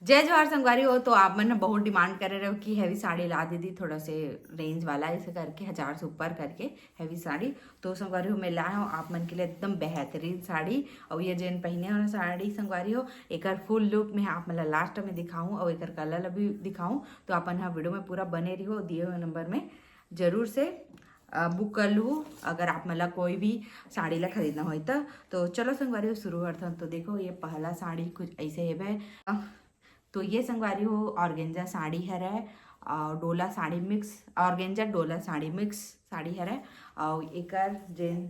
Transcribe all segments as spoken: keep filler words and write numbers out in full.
जय जोहार संगवारी हो। तो आप मन ह बहुत डिमांड करे रहो कि हैवी साड़ी ला दीदी, थोड़ा से रेंज वाला, ऐसे करके हजार से ऊपर करके हैवी साड़ी। तो संगवारी हो, मैं लाए हूँ आप मन के लिए एकदम बेहतरीन साड़ी। और ये जेन पहने हो ना साड़ी संगवारी हो, एकर फुल लुक मैं आप मन ला लास्ट में दिखाऊँ और एकर कलर भी दिखाऊँ। तो आप मन ह वीडियो में पूरा बने रहियो, दिए हुए नंबर में जरूर से बुक कर लू अगर आप मन ला कोई भी साड़ी ला खरीदना होय त। तो चलो संगवारी हो, शुरू करथन। तो देखो, ये पहला साड़ी कुछ ऐसे हेबे। तो ये संगवारी हो, ऑर्गेंजा साड़ी हरे और डोला साड़ी मिक्स, ऑर्गेंजा डोला साड़ी मिक्स साड़ी हरे। और एकर जेन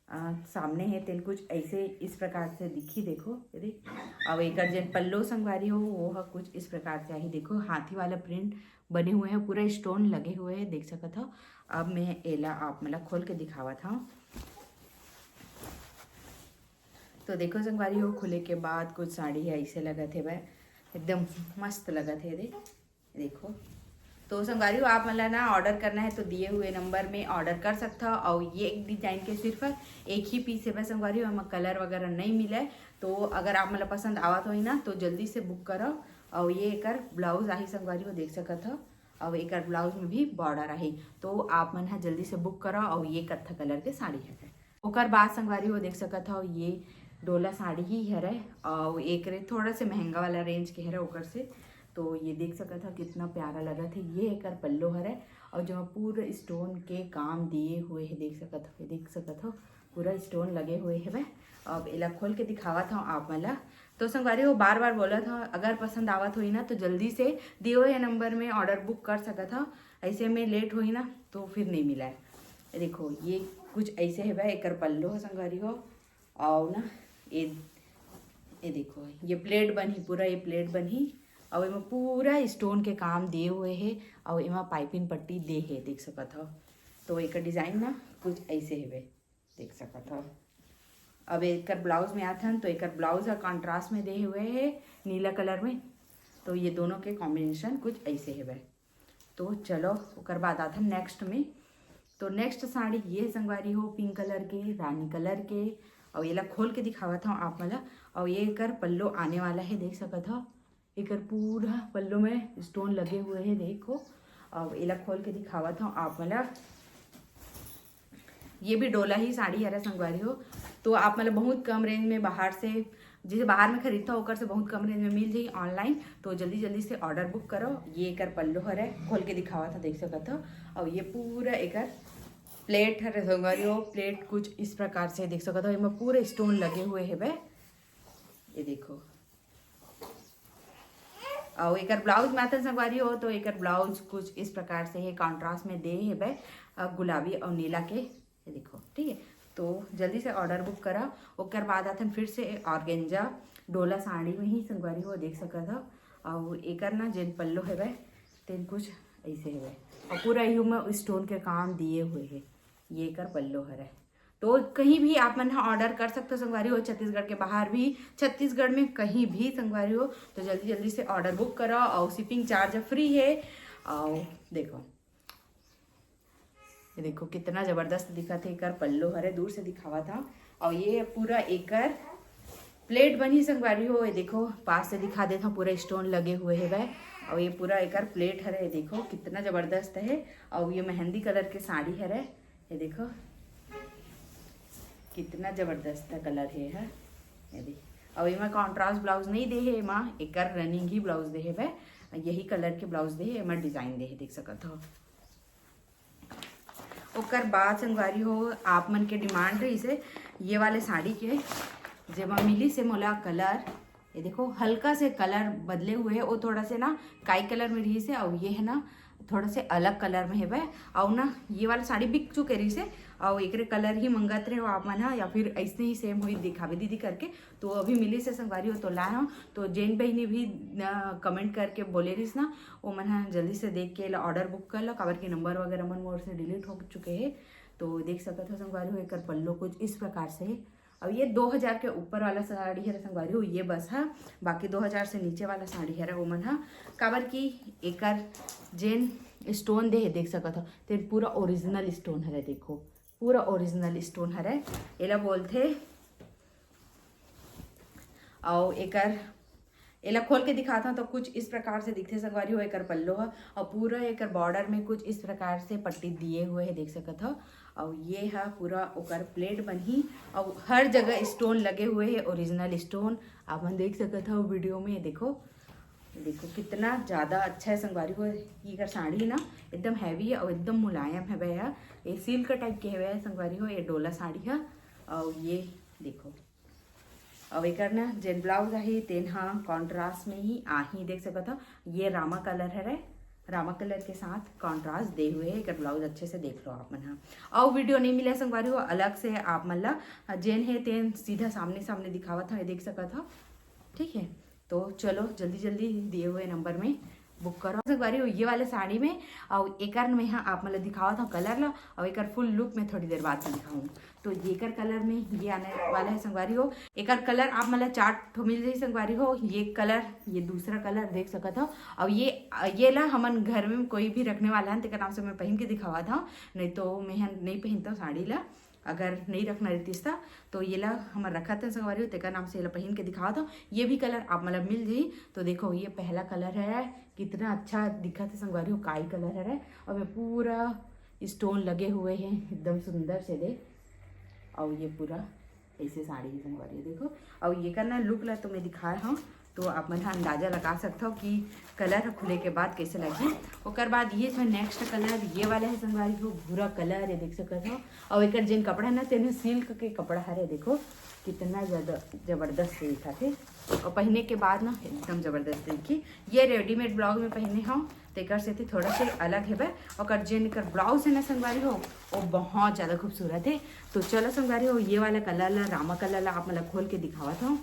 अ, सामने है तेन कुछ ऐसे इस प्रकार से दिखी, देखो, ये देख। और एकर जेन पल्लो संगवारी हो, वो ह कुछ इस प्रकार से आही। देखो, हाथी वाला प्रिंट बने हुए हैं, पूरा स्टोन लगे हुए हैं, देख सकत हो। अब मैं एला आप मन ला खोल के दिखावत हूँ। तो देखो संगवारी हो, खुले के बाद कुछ साड़ी है ऐसे लगत हे भाई, एकदम मस्त लगत हे। देख, देखो, तो संगवारी हो, आप मन ला ना ऑर्डर करना है तो दिए हुए नंबर में ऑर्डर कर सकता हो। और ये एक डिजाइन के सिर्फ एक ही पीस है बस संगवारी हो, एमा कलर वगैरह नहीं मिले। तो अगर आप मन ला पसंद आवत होही ना तो जल्दी से बुक करो। और ये एकर ब्लाउज आही संगवारी हो, देख सकत हो। और एकर ब्लाउज में भी बॉर्डर आही। तो आप मन ह जल्दी से बुक करो। और ये कत्था कलर के साड़ी है। ओकर बाद संगवारी हो, देख सकत हो, ये डोला साड़ी ही हरे और एक रे थोड़ा से महंगा वाला रेंज के हरे ओकर से। तो ये देख सकत हो कितना प्यारा लगत है। ये एकर पल्लो हरे और जो पूरा स्टोन के काम दिए हुए है, देख सकत हो, देख सकत हो पूरा स्टोन लगे हुए हवे। अब एला खोल के दिखावत हूँ आप मन ला। तो संगवारी हो, बार बार बोलत हूँ, अगर पसंद आवत होही ना तो जल्दी से दिए हुए नंबर में ऑर्डर बुक कर सकत हो। ऐसे में लेट होही ना तो फिर नहीं मिला है। ये देखो, ये कुछ ऐसे हवे, एकर पल्लो ह संगवारी हो। और ना ये, ये देखो, ये प्लेट बनही, पूरा ये प्लेट बनही। और एमा पूरा स्टोन के काम दिए हुए है और एमा पाइपिंग पट्टी दे है, देख सकत हो। तो एकर डिजाइन ना कुछ ऐसे हवे, देख सकत हो। अब एकर ब्लाउज में आथन तो एकर ब्लाउज ह कॉन्ट्रास्ट में दे हुए है नीला कलर में। तो ये दोनों के कॉम्बिनेशन कुछ ऐसे हवे। तो चलो, ओकर बाद आथन नेक्स्ट में। तो नेक्स्ट साड़ी ये संगवारी हो, पिंक कलर के, रानी कलर के। और एला खोल के दिखावत हूँ आप मन ला। और ये एकर पल्लो आने वाला है, देख सकत हो। एकर पूरा पल्लो में स्टोन लगे हुए हैं, देखो। अब एला खोल के दिखावत हूँ आप मन ला। ये भी डोला ही साड़ी हरे संगवारी हो। तो आप मन ला बहुत कम रेंज में बाहर से, जैसे बाहर में खरीदता हो, ओकर से बहुत कम रेंज में मिल जाही ऑनलाइन। तो जल्दी जल्दी से ऑर्डर बुक करो। ये एकर पल्लो हरे, खोल के दिखावत हूँ, देख सकत हो। और ये पूरा एकर प्लेट हरे संगवारी हो, प्लेट कुछ इस प्रकार से देख सकत हो, एमा पूरे स्टोन लगे हुए हेबे। ये देखो, और एकर ब्लाउज में आथन संगवारी हो, तो एकर ब्लाउज कुछ इस प्रकार से है, कॉन्ट्रास्ट में दे हेबे, अ, गुलाबी और नीला के। ये देखो, ठीक है, तो जल्दी से ऑर्डर बुक करा। ओकर बाद आथन फिर से ऑर्गेंजा डोला साड़ी में ही संगवारी हो, देख सकत हो। और एकर ना जेन पल्लो हेबे, तेन कुछ ऐसे हेबे, और पूरा यू में स्टोन के काम दिए हुए है। ये एकर पल्लो हरे। तो कहीं भी आप मन ह ऑर्डर कर सकते हो संगवारी हो, छत्तीसगढ़ के बाहर भी, छत्तीसगढ़ में कहीं भी संगवारी हो, तो जल्दी जल्दी से ऑर्डर बुक करो। और शिपिंग चार्ज फ्री है। और देखो, ये देखो कितना जबरदस्त दिखत है, एकर पल्लो हरे, दूर से दिखावत हूँ। और ये पूरा एकर प्लेट बनही संगवारी हो, ये देखो पास से दिखा देत हूँ, पूरा स्टोन लगे हुए हेबे। और ये पूरा एकर प्लेट हरे, ये देखो कितना जबरदस्त है। और ये मेहंदी कलर के साड़ी हरे, ये देखो कितना जबरदस्त कलर है, है। ये देख, और एमा कॉन्ट्रास्ट ब्लाउज नहीं दे है, एमा एकर रनिंग ही ब्लाउज दे है, यही कलर के ब्लाउज दे है, एमा डिजाइन दे है, देख सकत हो। ओकर बाद संगवारी हो, आप मन के डिमांड रहिस हे ये वाले साड़ी के, जेमा मिलिस हे मोला कलर। ये देखो, हल्का से कलर बदले हुए हे, वो थोड़ा से ना काई कलर में रहिस हे, और ये है ना थोड़ा से अलग कलर में हेबे। और ना ये वाला साड़ी बिक चुके रहिस हे, और एकरे कलर ही मंगत रहे हो आप मन हा, या फिर ऐसने ही सेम होई दिखावे दीदी करके, तो अभी मिलिस हे संगवारी हो तो लाए हूँ। तो जेन बहिनी भी कमेंट करके बोले रहिस ना, वो मन ह जल्दी से देख के एला ऑर्डर बुक कर लो, काबर के नंबर वगैरह मन मोर से डिलीट हो चुके हे। तो देख सकत हो संगवारी हो, एकर पल्लो कुछ इस प्रकार से हे। अब ये दो हज़ार के ऊपर वाला साड़ी हरे संगवारी हो, ये बस है, बाकी दो हज़ार से नीचे वाला साड़ी हरे वो मन ह, काबर कि एकर जेन स्टोन दे हे देख सकत हो, तेन पूरा ओरिजिनल स्टोन हरे, देखो पूरा ओरिजिनल स्टोन हरे, एला बोलथे। अउ एकर एला खोल के दिखात हव तो कुछ इस प्रकार से दिखथे संगवारी हो एकर पल्लो ह, और पूरा एकर बॉर्डर में कुछ इस प्रकार से पट्टी दिए हुए है, देख सकत हव। और ये ह पूरा ओकर प्लेट बनही, और हर जगह स्टोन लगे हुए है, ओरिजिनल स्टोन आप मन देख सकत हव वीडियो में। देखो, देखो कितना ज़्यादा अच्छा है संगवारी हो। एकर साड़ी ना एकदम हैवी है और एकदम मुलायम हवे ह। ये सिल्क टाइप के हवे ह संगवारी हो, ये डोला साड़ी ह। और ये देखो, अउ एकर ना जेन ब्लाउज आही तेन ह कॉन्ट्रास्ट में ही आही, देख सकत हव। ये रामा कलर हरे, रामा कलर के साथ कॉन्ट्रास्ट दे हुए है। एकर ब्लाउज अच्छे से देख लो आप मन ह। अउ वीडियो नहीं मिले संगवारी हो, अलग से आप मन ला जेन है तेन सीधा सामने सामने दिखावत हव, ये देख सकत हव। ठीक है, तो चलो जल्दी जल्दी दिए हुए नंबर में बुक करो संगवारी हो ये वाले साड़ी में। अउ एकर में ह आप मन ला दिखावत हव कलर ला, अउ एकर फुल लुक में थोड़ी देर बाद में दिखाऊँ। तो येकर कलर में ये आने वाला है संगवारी हो। एकर कलर आप मन ला चार ठो मिल जाही संगवारी हो। ये कलर, ये दूसरा कलर देख सकत हव। अउ ये, ये ला हमन घर में कोई भी रखने वाला है, तेकर नाम से मैं पहिन के दिखावत हव, नहीं तो मैं ह नहीं पहिनता साड़ी ला। अगर नहीं रखना रहतीस त, तो ये ला हमर रखत है संगवारी हो, तेकर नाम से ये ला पहिन के दिखावत हव। ये भी कलर आप मन ला मिल जाही। तो देखो, ये पहला कलर है, कितना अच्छा दिखत है संगवारी हो, काई कलर है, और ये पूरा स्टोन लगे हुए हैं एकदम सुंदर से दे। और ये पूरा ऐसे साड़ी है संगवारी हो, देखो। और ये करना लुक ला तो मैं दिखाए हव, तो आप मन ह अंदाजा लगा सकत हव कि कलर ह खुले के बाद कैसे लगही। ओकर बाद ये जो नेक्स्ट कलर ये वाला है संगवारी हो, भूरा कलर, ये देख सकत हव। और एकर जेन कपड़ा है ना, तेन सिल्क के कपड़ा हरे, देखो कितना ज़्यादा जबरदस्त दिखत है। और पहने के बाद ना एकदम जबरदस्त दिखी। ये रेडीमेड ब्लाउज में पहने हव, तेकर सेती थोड़ा से अलग हेबे। ओकर जेन एकर ब्लाउज है ना संगवारी हो, वो बहुत ज़्यादा खूबसूरत है। तो चलो संगवारी हो, ये वाला कलर ला, रामा कलर ला आप मन ला खोल के दिखावत हव।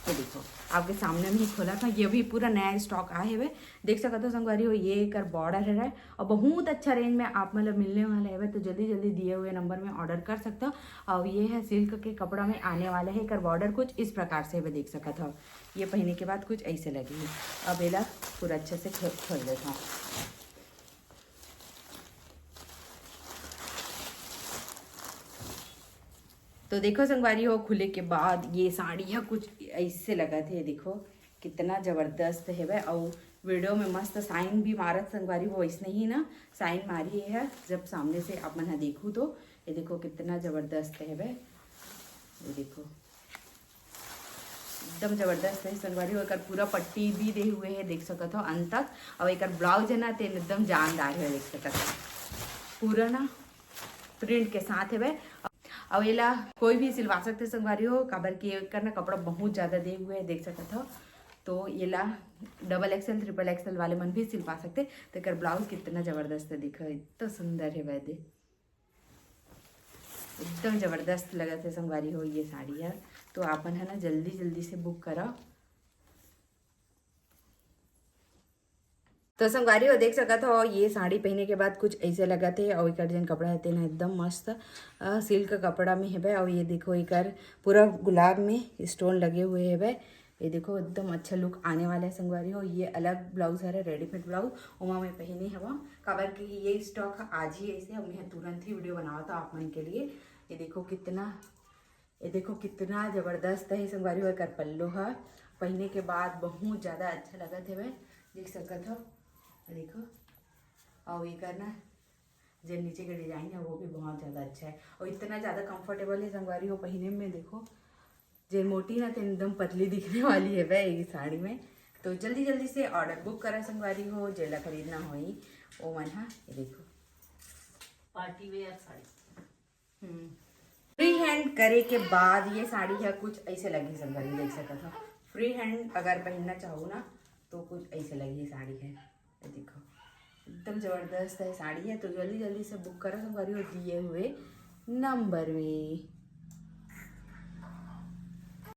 तो देखो, आपके सामने में ही खोलत हव, ये भी पूरा नया स्टॉक आए हेबे। देख सकत हव संगवारी हो, ये एकर बॉर्डर हरे और बहुत अच्छा रेंज में आप मन ला मिलने वाला हेबे। तो जल्दी जल्दी दिए हुए नंबर में ऑर्डर कर सकत हव। और ये है सिल्क के कपड़ा में आने वाला है, एकर बॉर्डर कुछ इस प्रकार से हेबे, देख सकत हव। ये पहने के बाद कुछ ऐसे लगही। अब एला पूरा अच्छे से खो-, खोल देत हव। तो देखो संगवारी हो, खुले के बाद ये साड़ी ह कुछ ऐसे लगत है। देखो कितना जबरदस्त हेबे, अउ वीडियो में मस्त साइन भी मारत संगवारी हो, वैसने ही ना साइन मारी है। जब सामने से आप मन ह देखू तो ये देखो कितना जबरदस्त हेबे, ये देखो एकदम जबरदस्त है संगवारी हो। एकर पूरा पट्टी भी दे हुए है, देख सकत हव अंत तक। अउ एकर ब्लाउज है ना, तेन एकदम जानदार है, देख सकत हव पूरा ना प्रिंट के साथ हेबे। अउ एला कोई भी सिलवा सकथे संगवारी हो, काबर कि एकर ना कपड़ा बहुत ज़्यादा दे हुए है, देख सकत हव। तो एला डबल एक्सएल, ट्रिपल एक्सएल वाले मन भी सिलवा सकथे। तो एकर ब्लाउज कितना जबरदस्त है, देखो इतना सुंदर है वैदे, एकदम जबरदस्त लगत है संगवारी हो ये साड़ी ह। तो आप मन ह ना जल्दी जल्दी से बुक करा। तो संगवारी हो देख सकत हव, ये साड़ी पहने के बाद कुछ ऐसे लगत है। और एकर जेन कपड़ा है तेन ह एकदम मस्त, अ, सिल्क कपड़ा में हेबे। और ये देखो एकर पूरा गुलाब में स्टोन लगे हुए हेबे। ये देखो एकदम अच्छा लुक आने वाला है संगवारी हो। ये अलग ब्लाउज हरे, रेडीमेड ब्लाउज, ओमा मैं पहने हवा, काबर कि ये स्टॉक आज ही ऐसे, अब मैं तुरंत ही वीडियो बनावत हव आप मन के लिए। ये देखो कितना, ये देखो कितना जबरदस्त है संगवारी हो एकर पल्लो ह। पहने के बाद बहुत ज़्यादा अच्छा लगत हेबे, देख सकत हव। देखो, और एकर ना जे नीचे के डिजाइन है वो भी बहुत ज़्यादा अच्छा है और इतना ज़्यादा कंफर्टेबल है संगवारी हो पहने में। देखो जे मोटी ना, तो एकदम पतली दिखने वाली है वह ये साड़ी में। तो जल्दी जल्दी से ऑर्डर बुक करा संगवारी हो, जेला खरीदना होई ओ मन हा। ये देखो, पार्टी वेयर साड़ी। हम्म, फ्री हैंड करे के बाद ये साड़ी है कुछ ऐसे लगी संगवारी, देख सकत हो। फ्री हैंड अगर पहनना चाहो ना तो कुछ ऐसे लगी साड़ी है, ये देखो एकदम जबरदस्त है साड़ी है। तो जल्दी जल्दी से बुक करो संगवारी हो दिए हुए नंबर में।